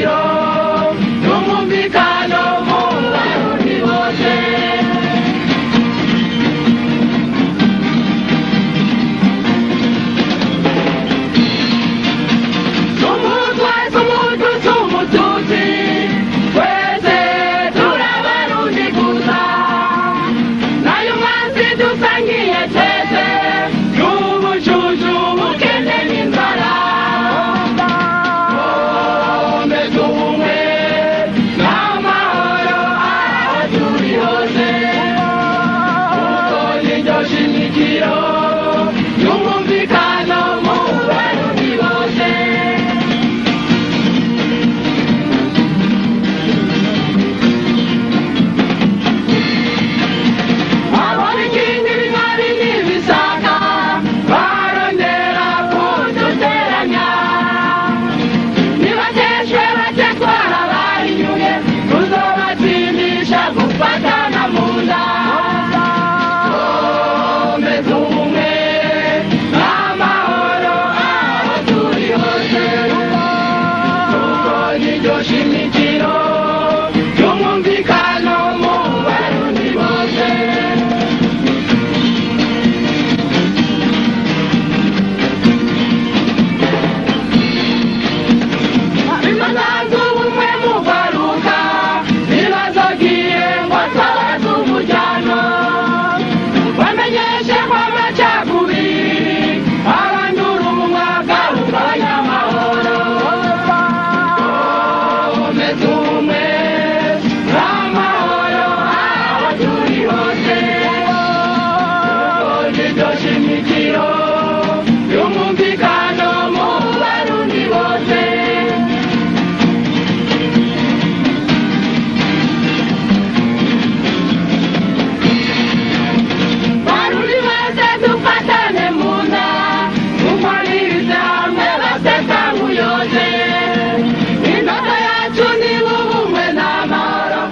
shimikiro y'umwumvikano mu Barundi bose. Sumutwa, sumutu, sumututsi, twese turabarundi gusa. Nayo mwansi dusangiye twese, y'ubujuju, ubukene n'inzara. Komeza ubumwe n'amahoro aho turi hose, kuko niryo shimikiro y'umwumvikano mu Barundi bose. Abona ikindi bimari n'ibisaka barondera kuduteranya, nibateshwe batetwara bahinyuye, tuzobatsindisha gufatana mu nda. Komeza ubumwe n'amahoro aho turi hose, kuko niryo shimikiro ry'umwumvikano mu Barundi bose. Bimaze ubumwe mugaruka, ntibazogiye ngo twabaze umujyano, bamenyeshe ko amacakubiri abandura umwaka abanyamahoro. Komeza ubumwe n'amahoro aho turi hose, kuko niryo shimikiro y'umwumvikano mu Barundi bose. Barundi bose dufatane mu nda, dukorere hamwe baseka nk'uyoze. Indoto yacu ni ubumwe n'amahoro.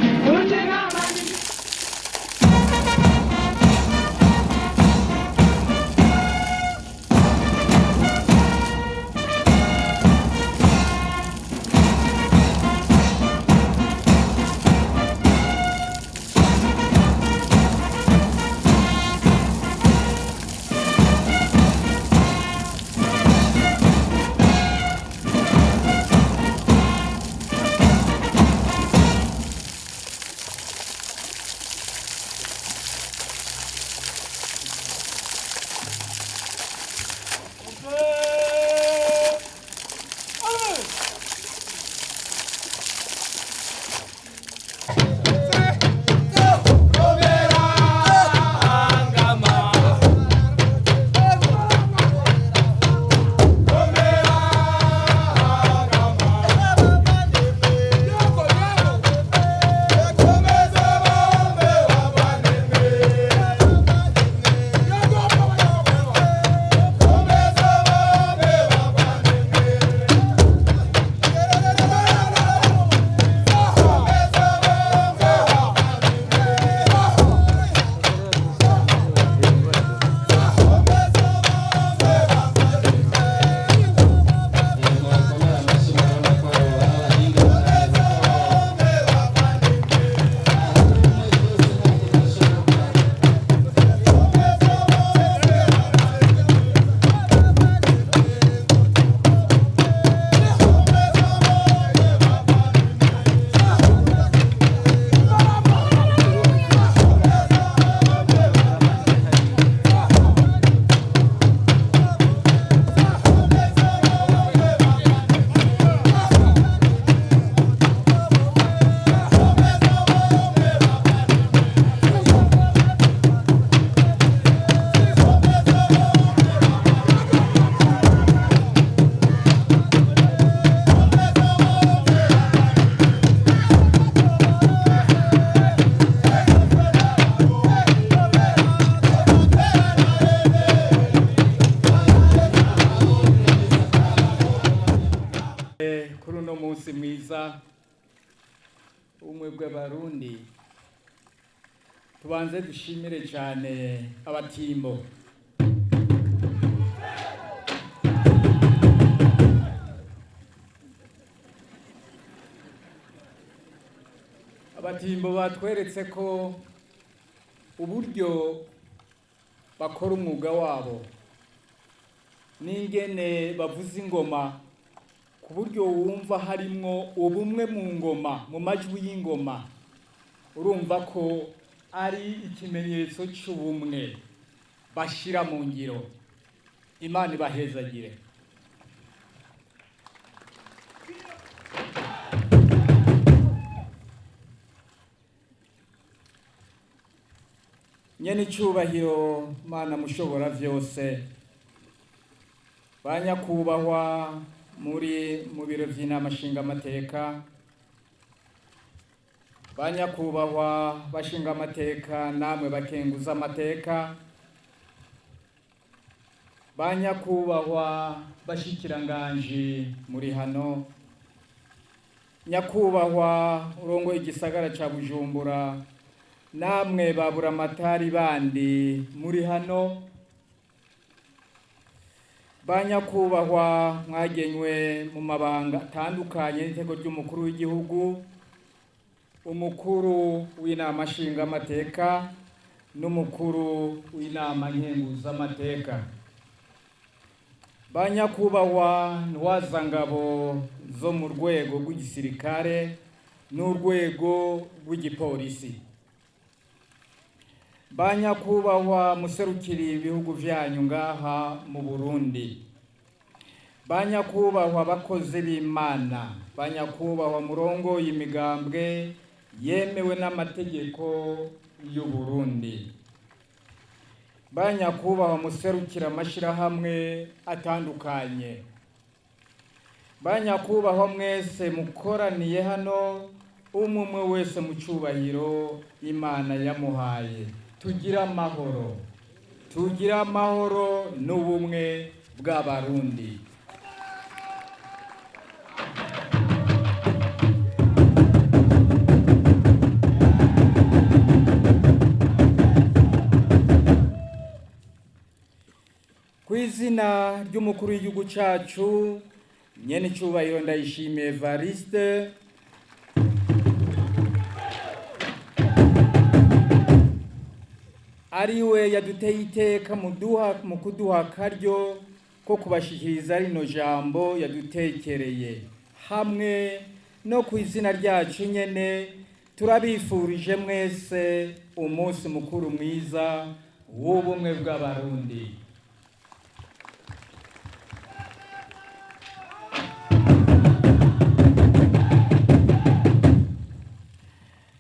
Mwakomera amashyi, murabona ko ari abahinga cyane, kuko byose ntabwo bishoboka. Kuri uno munsi mwiza ubumwe bw'Abarundi, tubanze dushimire cyane abatimbo. Abatimbo batweretse ko uburyo bakora umwuga wabo n'ingene bavuza ingoma, ku buryo wumva harimwo ubumwe mu ngoma, mu majwi y'ingoma, urumva ko ari ikimenyetso c'ubumwe bashira mu ngiro. Imana ibahezagire. Nyene icubahiro Mana mushobora vyose, banyakubahwa muri mu biro vy'inama nshingamateka, banyakubahwa bashingamateka namwe bakenguza amateka, banyakubahwa bashikiranganji muri hano, nyakubahwa urongoye igisagara ca Bujumbura, namwe baburamatari bandi muri hano, banyakubahwa mwagenywe mu mabanga atandukanye n'iteko ry'umukuru w'igihugu, umukuru w'inama nshingamateka n'umukuru w'inama nkenguzamateka, banyakubahwa ntwazangabo zo mu rwego rw'igisirikare n'urwego rw'igipolisi, banyakubahwa muserukiri ibihugu vyanyu ngaha mu Burundi, banyakubahwa bakozi b'Imana, banyakubahwa murongoye imigambwe yemewe n'amategeko y'u Burundi, banyakubahwa muserukira amashirahamwe atandukanye, banyakubahwa mwese mukoraniye hano, umwe umwe wese mu cubahiro Imana yamuhaye, tugire amahoro, tugire amahoro n'ubumwe bw'Abarundi. Ku izina ry'umukuru w'igihugu cacu nyene icubahiro Ndayishimiye Evariste, ariwe yaduteye iteka mu kuduha akaryo ko kubashikiriza rino jambo yadutekereye, hamwe no ku izina ryacu nyene, turabifurije mwese umunsi mukuru mwiza w'ubumwe bw'Abarundi.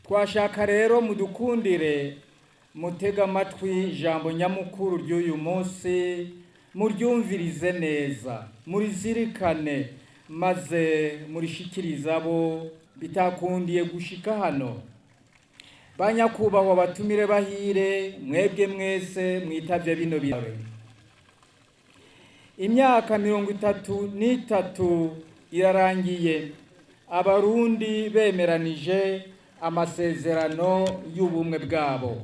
Twashaka rero mudukundire mutega amatwi ijambo nyamukuru ry'uyu munsi, muryumvirize neza, murizirikane, maze murishikirize abo bitakundiye gushika hano. Banyakubahwa batumire bahire, mwebwe mwese mwitavye bino birori, imyaka 33 irarangiye Abarundi bemeranije amasezerano y'ubumwe bwabo,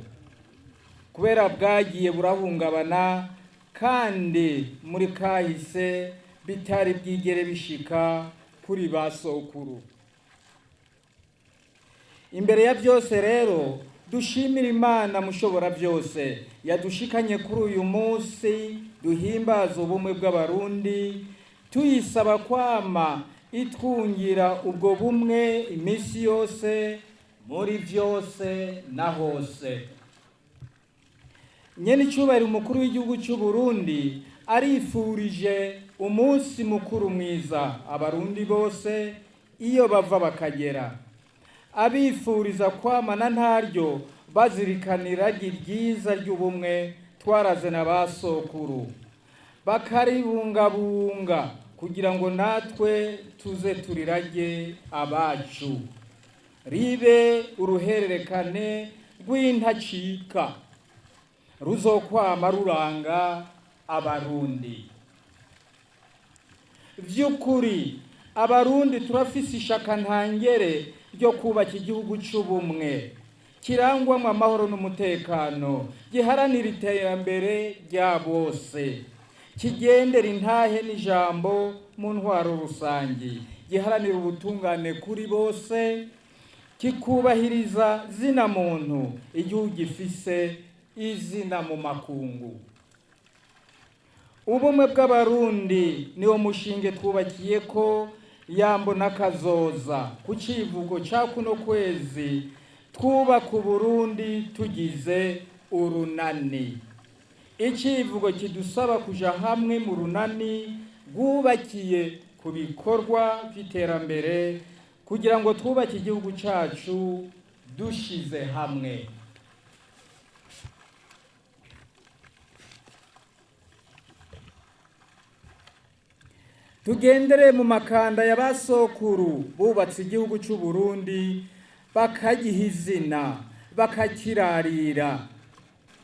kubera bwagiye burahungabana kandi muri kahise bitari bwigere bishika kuri ba sokuru. Imbere ya byose rero dushimira Imana mushobora byose yadushikanye kuri uyu munsi duhimbaza ubumwe bw'Abarundi, tuyisaba kwama itwungira ubwo bumwe iminsi yose, muri byose na hose. Nyene icubahiro umukuru w'igihugu c'u Burundi arifurije umunsi mukuru mwiza Abarundi bose iyo bava bakagera, abifuriza kwamana ntaryo bazirikana iragi ryiza ry'ubumwe twaraze na ba sokuru, bakaribungabunga kugira ngo natwe tuze turirage abacu, ribe uruhererekane rw'intacika ruzokwama ruranga Abarundi. Vy'ukuri Abarundi turafise ishaka ntangere ryo kubaka igihugu c'ubumwe kirangwamwo amahoro n'umutekano, giharanira iterambere rya bose, kigendera intahe n'ijambo mu ntwaro rusangi, giharanira ubutungane kuri bose. Kikubahiriza zina muntu, igihugu gifise izina mu makungu. Ubumwe bw'Abarundi niwo mushinge twubakiye ko yambo n'akazoza. Ku civugo ca kuno kwezi, twubaka Uburundi tugize urunani. Icivugo kidusaba kuja hamwe mu runani rwubakiye ku bikorwa vy'iterambere kugira ngo twubake igihugu cacu dushize hamwe. Tugendere mu makanda ya basokuru bubatse igihugu c'u Burundi, bakagiha izina, bakakirarira.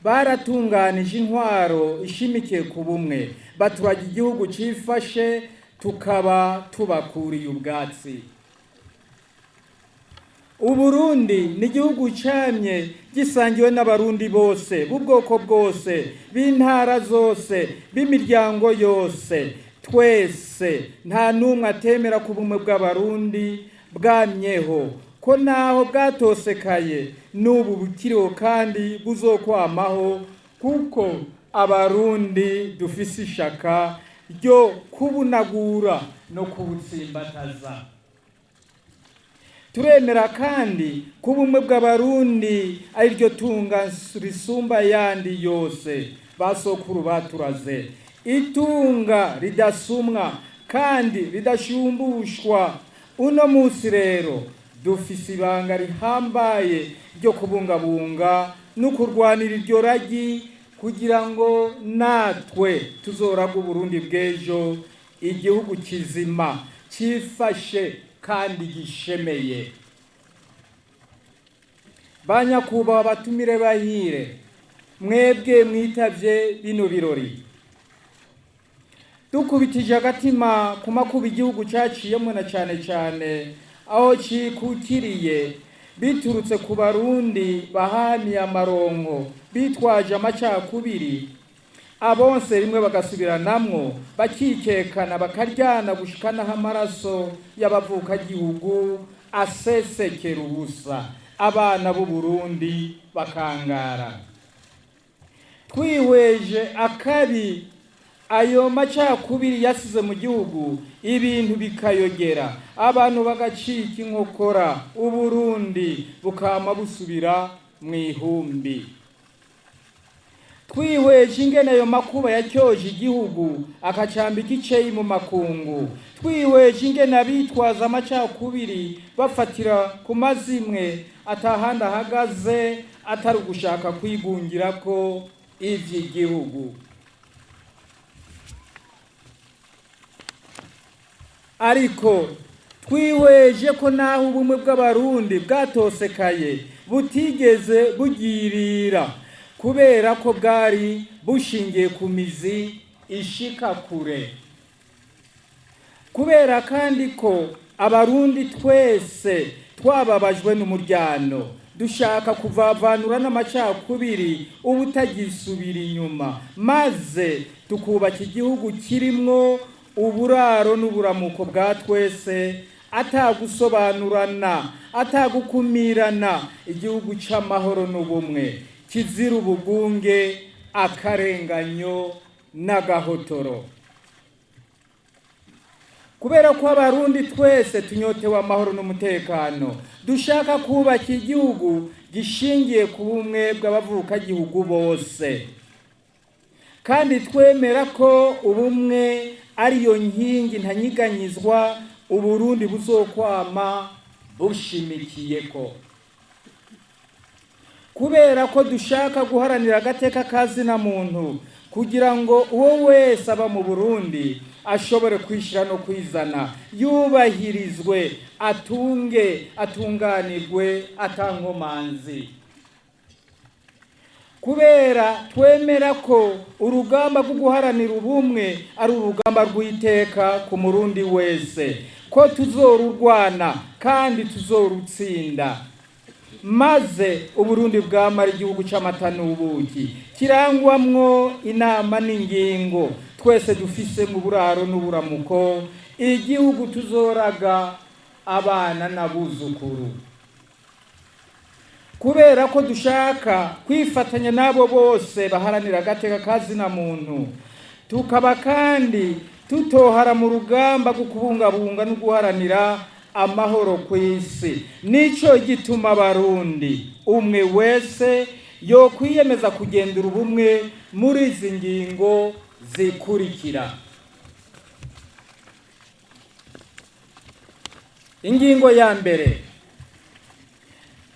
Baratunganije intwaro ishimikiye ku bumwe, baturaga igihugu cifashe, tukaba tubakuriye ubwatsi. Uburundi ni igihugu camye gisangiwe n'Abarundi bose b'ubwoko bwose, b'intara zose, b'imiryango yose. Twese nta n'umwe atemera ko ubumwe bw'Abarundi bwamyeho, ko naho bwatosekaye n'ubu bukiriho kandi buzokwamaho, kuko Abarundi dufise ishaka ryo kubunagura no kubutsimbataza. Turemera kandi ko ubumwe bw'Abarundi ari ryo tunga risumba ayandi yose basokuru baturaze, itunga ridasumwa kandi ridashumbushwa. Uno munsi rero dufise ibanga rihambaye ryo kubungabunga no kurwanira iryo ragi, kugira ngo natwe tuzoraga Uburundi bw'ejo, igihugu kizima cifashe kandi gishemeye. Banyakubahwa batumire bahire, mwebwe mwitavye bino birori, dukubitije agatima ku makuba igihugu caciyemwo, na cane cane aho cikukiriye, biturutse ku Barundi bahaniye amarongo bitwaje amacakubiri, abonse rimwe bagasubiranamwo, bakikekana, bakaryana gushikanaho amaraso y'abavukagihugu asesekera ubusa, abana b'u Burundi bakangara. Twihweje akabi ayo macakubiri yasize mu gihugu, ibintu bikayogera, abantu bagacika inkokora, Uburundi bukama busubira mu ihumbi. Twihweje ingene ayo makuba yacyoje igihugu, akacambika iceyi mu makungu, twihweje ingene abitwaza amacakubiri bafatira ku mazimwe atahandi ahagaze atari ugushaka kwigungirako ivy'igihugu, ariko twihweje ko naho ubumwe bw'Abarundi bwatosekaye butigeze bugirira, kubera ko bwari bushingiye ku mizi ishika kure, kubera kandi ko Abarundi twese twababajwe n'umuryano, dushaka kuvavanura n'amacakubiri ubutagisubira inyuma, maze tukubaka igihugu kirimwo uburaro n'uburamuko bwa twese, atagusobanurana, atagukumirana, igihugu c'amahoro n'ubumwe kizira ubugunge, akarenganyo n'agahotoro. Kubera ko Abarundi twese tunyotewe amahoro n'umutekano, dushaka kubaka igihugu gishingiye ku bumwe bw'abavukagihugu bose, kandi twemera ko ubumwe ariyo nkingi ntanyiganyizwa Uburundi buzokwama bushimikiyeko, kubera ko dushaka guharanira agateka ka zina muntu, kugira ngo uwo wese aba mu Burundi ashobore kwishira no kwizana, yubahirizwe, atunge atunganirwe atankomanzi, kubera twemera ko urugamba rwo guharanira ubumwe ari urugamba rw'iteka ku Murundi wese, ko tuzorurwana kandi tuzorutsinda, maze Uburundi bwamara igihugu c'amata n'ubuki, kirangwamwo inama n'ingingo, twese dufise mu buraro n'uburamuko, igihugu tuzoraga abana n'abuzukuru. Kubera ko dushaka kwifatanya n'abo bose baharanira agateka kazina muntu, tukaba kandi tutohara mu rugamba rwo kubungabunga no guharanira amahoro ku isi, nico gituma Abarundi umwe wese yokwiyemeza kugendera ubumwe muri izi ngingo zikurikira. Ingingo ya mbere: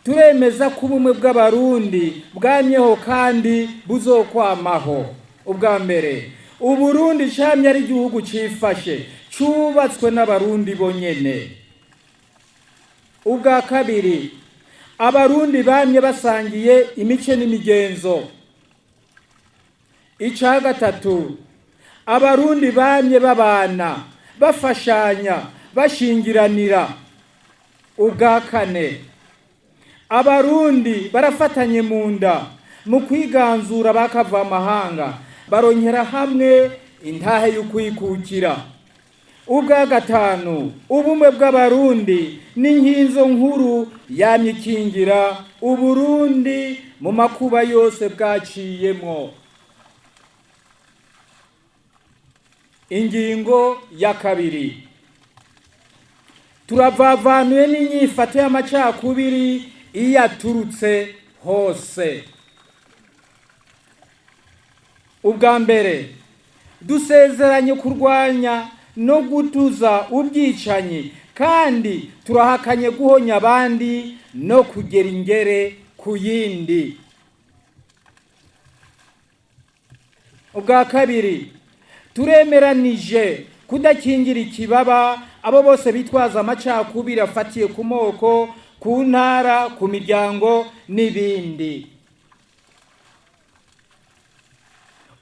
turemeza ko ubumwe bw'Abarundi bwamyeho kandi buzokwamaho. Ubwa mbere, Uburundi camye ari igihugu cifashe, cubatswe n'Abarundi bonyene. Ubwa kabiri, Abarundi bamye basangiye imice n'imigenzo. Ica gatatu, Abarundi bamye babana, bafashanya, bashingiranira. Ubwa kane, Abarundi barafatanye mu nda mu kwiganzura bakava amahanga, baronkera hamwe intahe y'ukwikukira. Ubwa gatanu, ubumwe bw'Abarundi n'inkinzo nkuru yamye ikingira Uburundi mu makuba yose bwaciyemwo. Ingingo ya kabiri: turavavanuye n'inyifato y'amacakubiri iyo aturutse hose. Ubwa mbere, dusezeranye kurwanya no gutuza ubwicanyi, kandi turahakanye guhonya abandi no kugera ingere ku yindi. Ubwa kabiri, turemeranije kudakingira ikibaba abo bose bitwaza amacakubiri afatiye ku moko, ku ntara, ku miryango n'ibindi.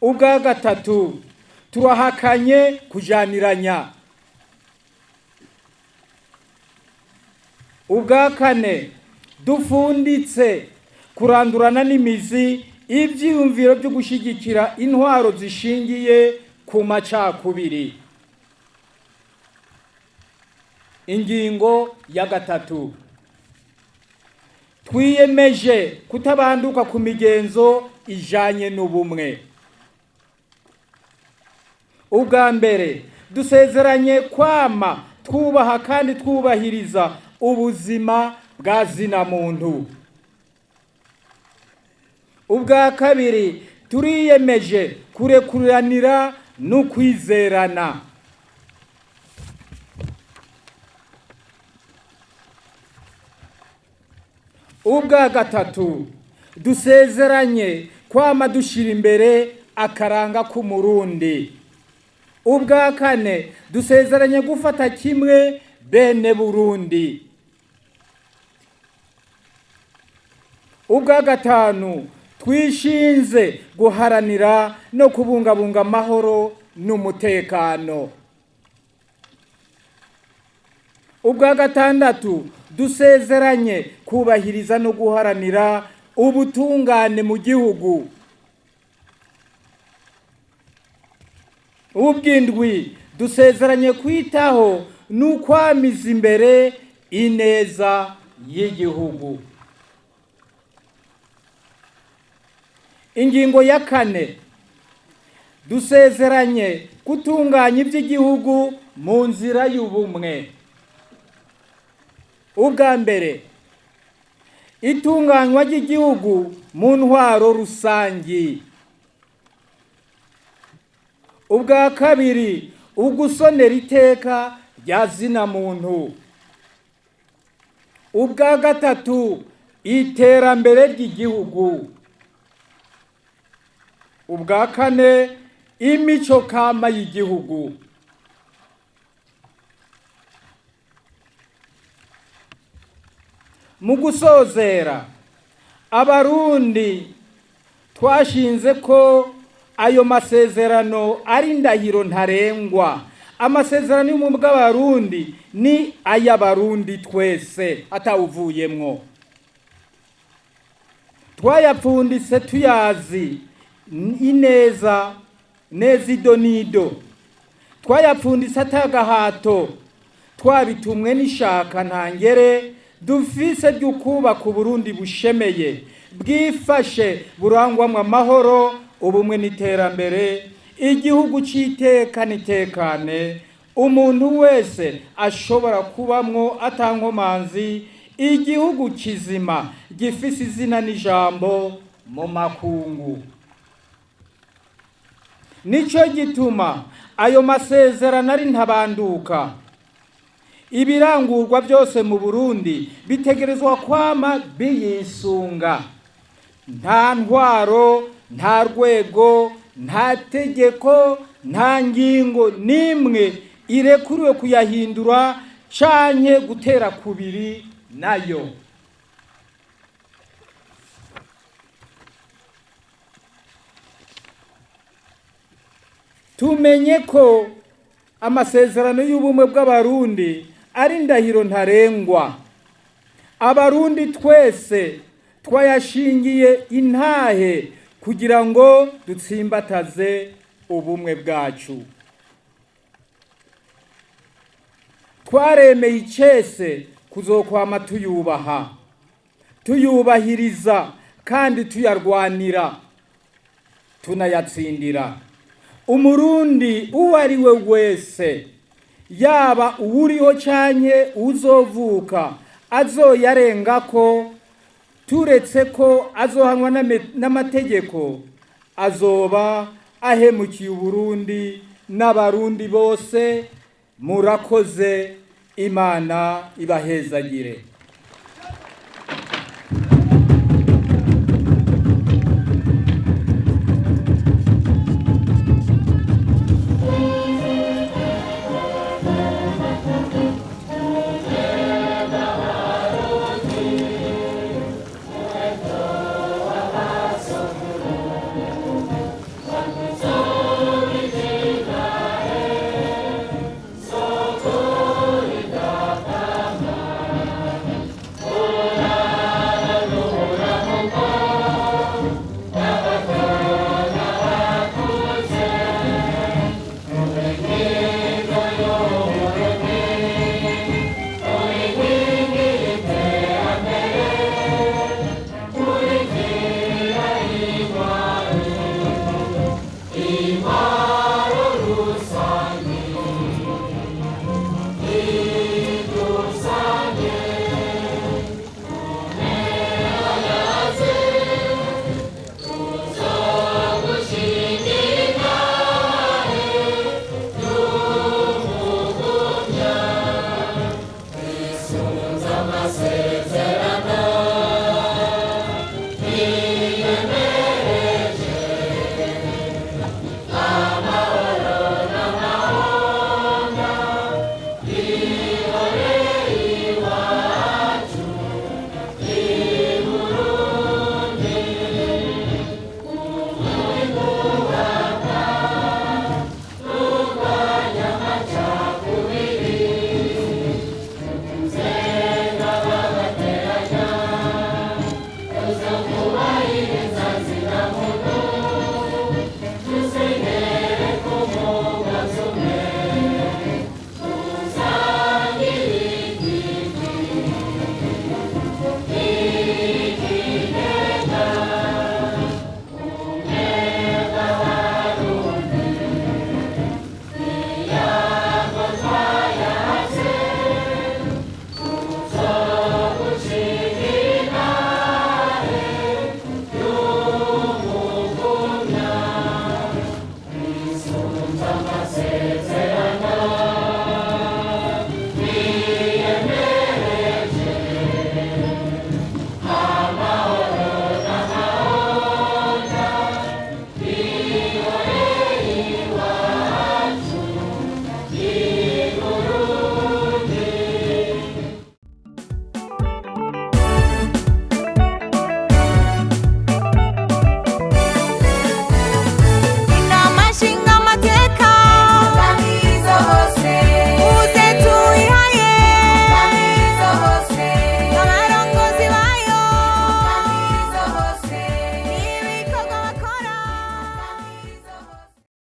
Ubwa gatatu, turahakanye kujaniranya. Ubwa kane, dufunditse kurandurana n'imizi ivyiyumviro vyo gushigikira intwaro zishingiye ku macakubiri. Ingingo ya gatatu: twiyemeje kutabanduka ku migenzo ijanye n'ubumwe. Ubwa mbere, dusezeranye kwama twubaha kandi twubahiriza ubuzima bwa zina muntu. Ubwa kabiri, turiyemeje kurekuranira no kwizerana. Ubwa gatatu, dusezeranye kwama dushira imbere akaranga k'Umurundi. Ubwa kane, dusezeranye gufata kimwe bene Burundi. Ubwa gatanu, twishinze guharanira no kubungabunga amahoro n'umutekano. Ubwa gatandatu, dusezeranye kubahiriza no guharanira ubutungane mu gihugu. Ubw'indwi, dusezeranye kwitaho n'ukwamiza imbere ineza y'igihugu. Ingingo ya kane: dusezeranye gutunganya iby'igihugu mu nzira y'ubumwe. Ubwa mbere, itunganywa ry'igihugu mu ntwaro rusangi. Ubwa kabiri, ugusonera iteka rya zina muntu. Ubwa gatatu, iterambere ry'igihugu. Ubwa kane, imico kama y'igihugu. Mu gusozera, Abarundi twashinze ko ayo masezerano ari indahiro ntarengwa. Amasezerano y'ubumwe bw'Abarundi ni ay'Abarundi twese atawuvuyemwo. Twayapfunditse tuyazi ineza neza ido n'ido, twayapfunditse atagahato, twabitumwe n'ishaka ntangere Dufise ry'ukubaka Uburundi bushemeye, bwifashe, burangwamwo amahoro, ubumwe n'iterambere, igihugu c'iteka n'itekane, umuntu wese ashobora kubamwo atankomanzi, igihugu kizima gifise izina n'ijambo mu makungu. Nico gituma ayo masezerano ari ntabanduka. Ibirangurwa byose mu Burundi bitegerezwa kwama biyisunga. Nta ntwaro, nta rwego, nta tegeko, nta ngingo n'imwe irekuriwe kuyahindura canke gutera kubiri nayo. Tumenye ko amasezerano y'ubumwe bw'Abarundi ari indahiro ntarengwa. Abarundi twese twayashingiye intahe kugira ngo dutsimbataze ubumwe bwacu. Twaremeye icese kuzokwama tuyubaha, tuyubahiriza kandi tuyarwanira, tunayatsindira. Umurundi uwo ari we wese, yaba uwuriho canke uwuzovuka, azoyarengako, turetse ko azohanwa n'amategeko, azoba ahemukiye Uburundi n'Abarundi bose. Murakoze, Imana ibahezagire.